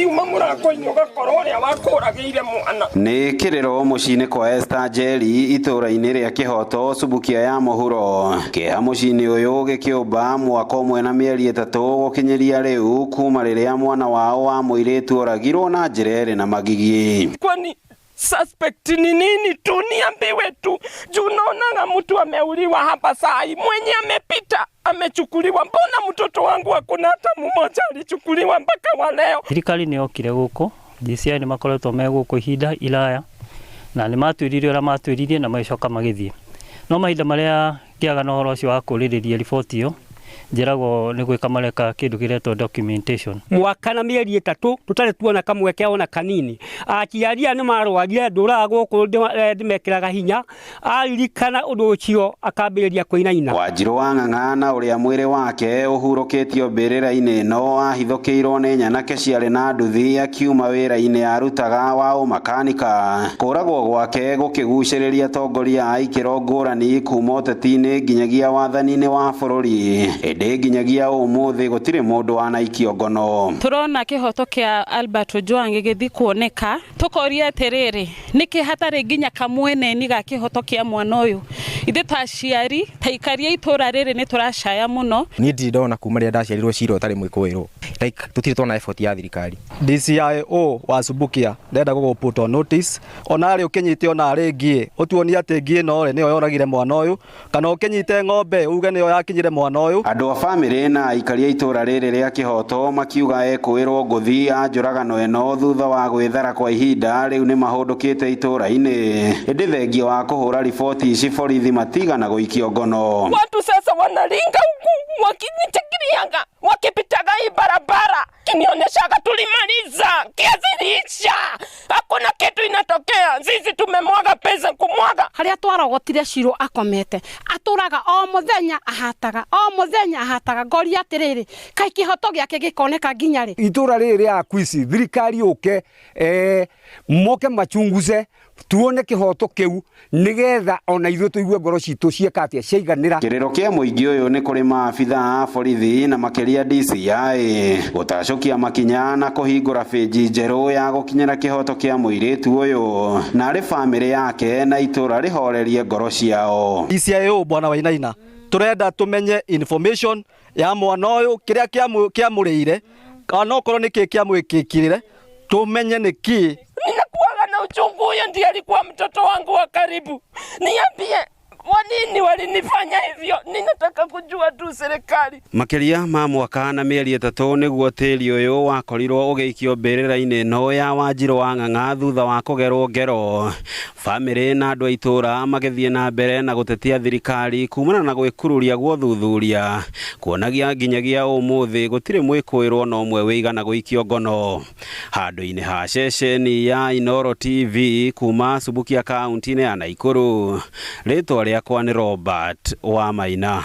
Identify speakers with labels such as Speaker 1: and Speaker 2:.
Speaker 1: Ũkiuma mũrango-inĩ ũgakora ũrĩa wakũragĩire mwana.
Speaker 2: Nĩ kĩrĩro mũciĩ-inĩ kwa Esther Njeri itũũra-inĩ rĩa Kĩhoto Subukia ya mũhuro. Kĩeha mũciĩ-inĩ ũyũ gĩkĩũmba mwaka ũmwe na mĩeri ĩtatũ gũkinyĩria rĩu kuma rĩrĩa mwana wao wa mũirĩtu oragirwo na njĩra ĩrĩ na magigi.
Speaker 1: Kwani suspect ni nini tu? Niambiwe tu juu naonaga mtu ameuliwa hapa sai, mwenye amepita amechukuliwa. Mbona mtoto wangu hakuna hata mmoja alichukuliwa mpaka wa leo?
Speaker 3: Thirikari nĩ yokire gũkũ, DCI nĩ makoretwo me gũkũ ihinda iraya na nĩ matwĩrire ũrĩa matwĩririe na magĩcoka magĩthiĩ. No mahinda marĩa ngĩaga na ũhoro ũcio wa kũrĩrĩria riboti ĩyo, njĩragwo nĩ gwĩka mareka kĩndũ kĩretwo documentation.
Speaker 4: Mwaka na mĩeri 3 tũtarĩ tuona kamweke ona kanini. Aciari aya nĩ marwarire, ndũraga gũkũ ndĩmekĩraga hinya, aririkana ũndũ ũcio akambĩrĩria kũinaina.
Speaker 2: Wanjirũ wa Ng'ang'a na ũrĩa mwĩrĩ wake ũhurũkĩtio mbĩrĩra-inĩ ĩno ahithũkĩirwo nĩ nyanake ciarĩ na nduthi akiuma wĩra-inĩ arutaga wa ũmakanika. Kũragwo gwake gũkĩgucĩrĩria atongoria a ikĩro ngũrani kuma ũteti-inĩ nginyagia wathani-inĩ wa bũrũri. Ĩndĩ nginyagia ũmũthĩ gũtirĩ mũndũ wanaikio ngono.
Speaker 5: Tũrona kĩhoto kĩa Albert Ojwang gĩgĩthiĩ kuoneka, tũkoria atĩrĩrĩ, nĩkĩ hatarĩ nginya kamweneni ga kĩhoto kĩa mwana ũyũ? Ithuĩ ta aciari, ta aikari a itũũra rĩrĩ nĩ tũracaya mũno.
Speaker 6: Niĩ ndirĩ ndona kuma rĩrĩa ndaciarirwo cira ũtarĩ mwĩkũĩrwo. Like tũtirĩ twona effort ya thirikari.
Speaker 7: DCIO wa Subukia ndĩrenda gũgũ put on notice ona rĩ ũkĩnyite ona rĩ ngiĩ ũtuonie atĩ ngiĩ ĩno rĩ nĩyo yoragire mwana ũyũ, kana ũkĩnyite ng'ombe uge nĩyo yakinyire mwana ũyũ.
Speaker 2: Andũ a bamĩrĩ na aikari a itũũra rĩrĩ rĩa Kĩhoto makiuga ekũĩrwo ngũthi ya njũragano ĩno thutha wa gwĩthara kwa ihinda rĩu nĩ mahũndũkĩte itũũra-inĩ. Ĩndĩ thengia wa kũhũra riboti ici borithi matigana gũikio ngono.
Speaker 1: Watu sasa wanaringa huku wakinichekirianga wakipitaga hii barabara kinionyeshaga tulimaliza, kesi iliisha, hakuna kitu inatokea. Sisi tumemwaga pesa kumwaga.
Speaker 8: Haria twarogotire Shiro akomete aturaga o muthenya ahataga o muthenya ahataga, ngoria atiriri kai kihoto giake gikoneka nginya ri?
Speaker 9: Itura riri ria Akwisi thirikari yuke moke machunguze tuone kihoto kiu nigetha ona ithuĩ tũigue ngoro citũ cieka atia ciaiganĩra.
Speaker 2: Kĩrĩro kĩa mũingĩ ũyũ nĩ kũrĩ maabitha a borithi na makĩria DCI gũtacũkia makinya na kũhingũra bĩnji njerũ ya gũkinyĩra kĩhoto kĩa mũirĩtu ũyũ na arĩ bamĩrĩ yake na itũra rĩhorerie ngoro ciao.
Speaker 7: DCIO bwana Wainaina, tũrenda tũmenye information ya mwana ũyũ kĩrĩa kĩamũrĩire kana okorwo nĩ kĩĩ kĩamwĩkĩkire tumenye nĩ kĩĩ.
Speaker 1: Ninakuwaga na uchungu, huyo ndiye alikuwa mtoto wangu wa karibu. Niambie kwa nini walinifanya hivyo? Ninataka kujua tu serikali.
Speaker 2: Makĩria ma mwaka na mĩeri 3 nĩguo tĩri ũyũ wakorirwo ũgĩikio mbĩrĩra-inĩ ĩno ya Wanjirũ wa Ng'ang'a thutha wa kũgerwo ngero. Bamĩrĩ na andũ a itũũra magĩthiĩ na mbere na gũtetia thirikari kumana na gwĩkururia gwothuthuria kuonagia nginyagia ũmũthĩ gũtirĩ mwĩkũĩrwo na ũmwe wĩigana gũikio ngono. Handũ-inĩ ha ceceni ya Inooro TV kuma Subukia kaunti-inĩ ya Nakuru, rĩtwa rĩakwa nĩ Robert Wamaina.